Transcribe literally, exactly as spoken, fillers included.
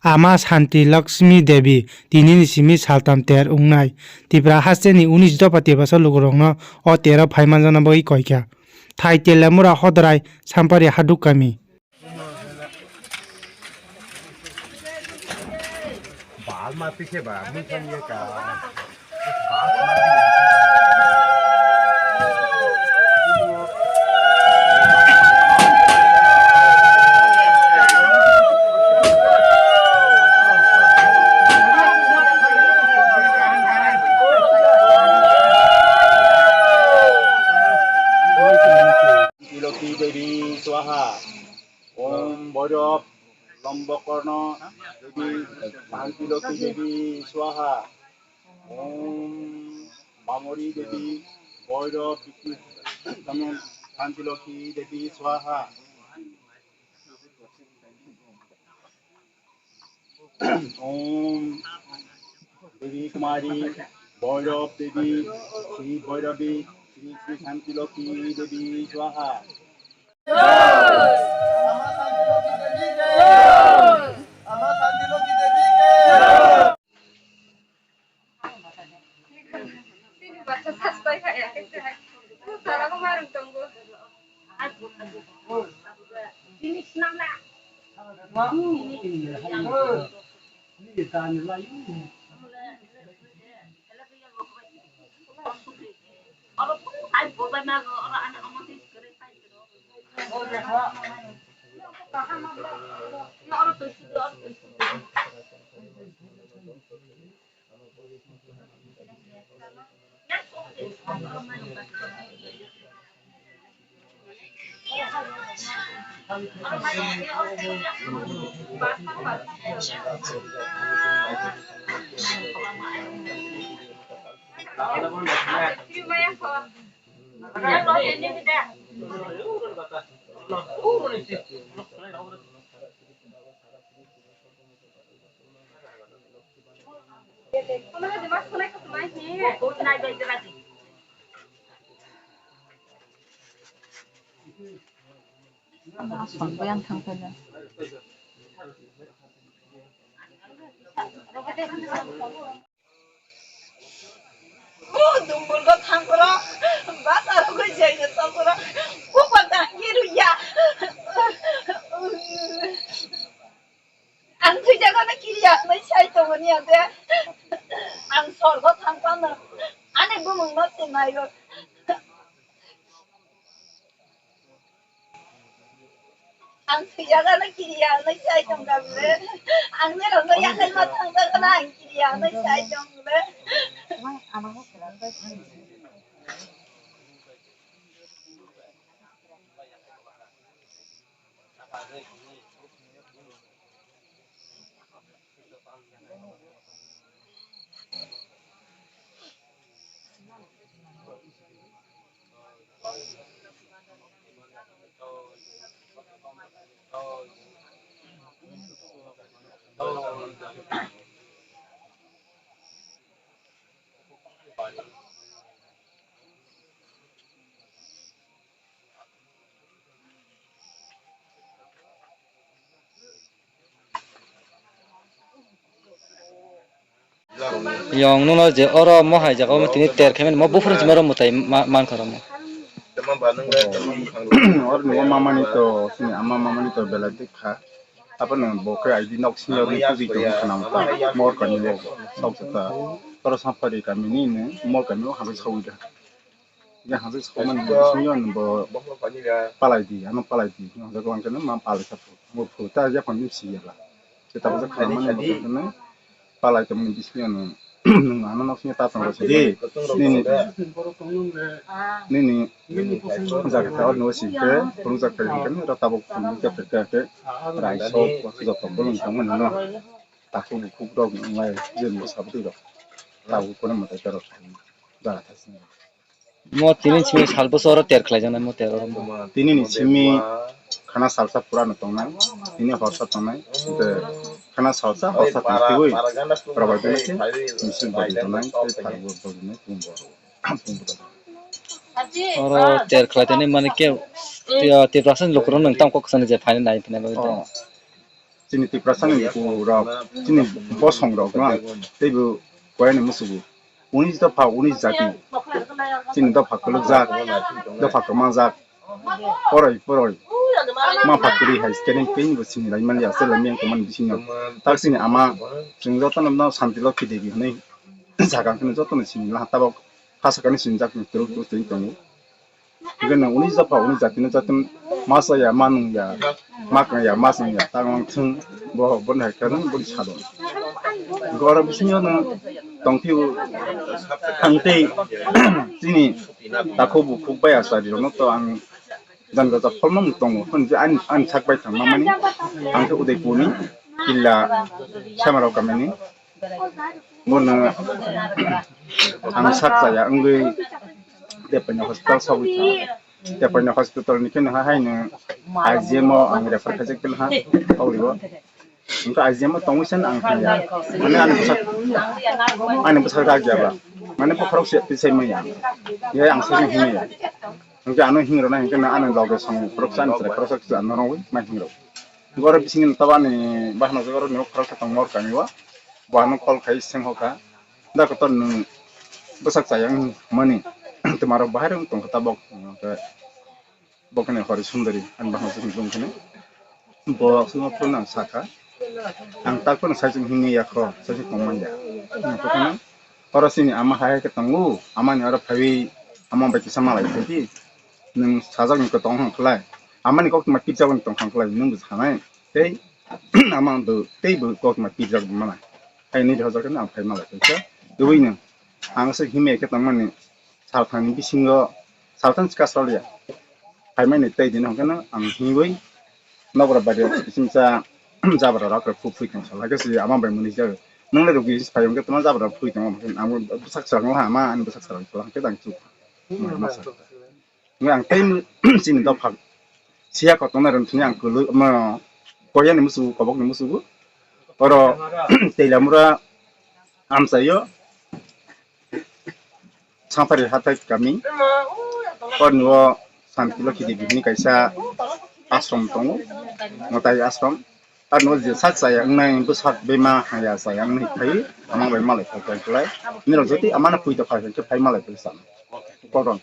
Ama Santi Lakshmi Devi tinini simi saltam ter wngnai. Tipra hasteni unis dopha Tiprasa lukurokno o tero phaimanjakna bagwi koikha. Thai Telamura Hodrai Sampari Haduk kami. Loki Devi Swaha. Om Bhairab Lombokorno Devi, Santi Loki Devi Swaha. Om Mamori Devi, Bhairab Bikni, Santi Loki Devi Swaha. Om Devi Kumari, Bhairab Devi, Sri Bhairavi, Sri Sri Santi Loki Devi Swaha. O dumbulgo thangkoro, bazar goi jaina tongkoro, kukor da hiruya. Ang thwijagano kiriya hwnwi sai tongoni ade. Ang sorgo thangphano ani bumungno tinaio. Ang thwijagano kiriya hwnwi sai tongkha bwle. Ang norokno yakarma thangjakgwno ang kiriya hwnwi sai tong bwle. Yong nuno je oro mo hai jaga o tini ter khe mo buphuru sima ro mwtai ma-, man khoro mo. Oro nugo mamani to sini ama mamani to belai dik kha. Abo no bo khe I D nok sini oro tubui tong khana ta mor kani bo sok ta. Oro Sampari kami ni ne mor kani o habai sawi da. Yang habai sok mani sini on bo palai di, ano palai di. Yang jaga wang kene ma palai sa mo phu ta ya kon ni si ya la. Kita bo khana mani mo kene. Palai tongmani bisingo nwng, nwng ano nok sini ta tongo sidi. Nini, nini jaga ta no si ke, purung jaga ta ke, ro tabuk purung jaga ta ke, rai sok, joto bolong tongmani no. Takhuk bukhuk rok nai, je mo sabti rok. Tabuk kono mwtai ta rok jaga ta sini. Mo tini simi sal bwswk oro ter khlaijaknai mo ter oro mo. Tini ni simi khana salsa pura no tongnai, tini horsa tongnai, tei khana salsa horsa tongtwi rwbai tongwi tei misil bagi tongnai, tei pharbo bagi nai tungbo. Oro ter khlai tani mani ke, tei, tei Tiprasa ni lukurok nwng tamo kok kwchangni je phaina nai phina bagwi tong. chini Tiprasani buku rok, chini bosong rok no ang teibo koyani musugo. Unis dopha, unis jati, chini dopha kwlwkjak, dopha kwmajak, poroi poroi ma pha kwrwi hai kene kene bo sini lai mani aswk lai miyang tongmani bisingo. Tak sini ama chwng jotono no Santi Lokhi Devi hinwi jaga hwnwi jotono sini laha tabok ha sakani sinijak ni twrwk twrwk twi tongo. Hingke nang uni jopha uni jati no jati ma chaya ma nung ya ma kang ya ma sung ya tang lang thung bo bo nai khe nang bo salo. Hingke oro bisingo nang tongphio ang tei chini takhuk bukhuk bai achari rok no to ang jani jata pholma mung tongo hwn je ani ani sak bai thang ma mani ang khe Udaipur ni killa Semarok kamini. Bono ang sak chaya wngwi Tepaina hospital sogwi thang. Tepaina hospital ni kheno ha haino I G M o ang refer khaijak pil ha Kaulio. Wngkha I G M o tongwi san ang thangya. Mane ani bwsak ani bwsak dak ya ba. Mane bokhorok se pisai maya. Ye ang se hini ya. Wngkha ano hingrok na hinkhe ano loge song khoroksa ani chwrai khoroksa kisa norogwi ma hingrok. Goro bisingni tabo ani bahno goro ni khoroksa tong mor kami o. Bo ano call khai seng hoka. Da kotor nwng bwsak chaya wng mani. Twmarok bahai rok tongkha tabok. Bokni hori sundari ani bahno se hinwi bumkhani. Bo aswkno phone ang sakha. Ang tak phano sai chwng hinwi yakho, sai chwng tongmanya. Ang sakha oro sini ama hai hai khe tongo, amani oro phaiwi ama bai kisa malai khaidi. Nwng sajak ni khe tong hwn khlai. Amani kok ma pizza ni tong hwn khlai, nwng bwsa nai. Tei ama ang do tei bo kok ma pizza bo mana. Hai ni hojar khe ang phai malai khaisa. Tubui nwng ang se himya khe tongmani. Salthangni bisingo salthang chika salya. Phaimani tei dino hwnkhe no ang himwi nokra bari bisinsa jabra rok rok phu phui tong sala khe si ama bai muni jago. Nang le rugwi phai hwnkhe tuma jabra phui tong hwnkhe ang bwsak chwrang ha ma ani bwsak chwrang chwla hwnkhe ang chuk. Nang ang tei chini dopha siya kotorna rwng thuni ang kwlwi ma koyani musugo kobokni musugo. Oro teilamura amchaio. Sangpari hathai kami. Oro nuo Santi Lokhi Devi hwnwi kaisa ashram tongo, Matai ashram. Aro nuo je sak chaya wngnai bwsak bema haya chaya wngnai khai ama bai malai khai khai khlai. Nirok jotoi amano pui tongkha hinkhe phai malai khai sana. Koron.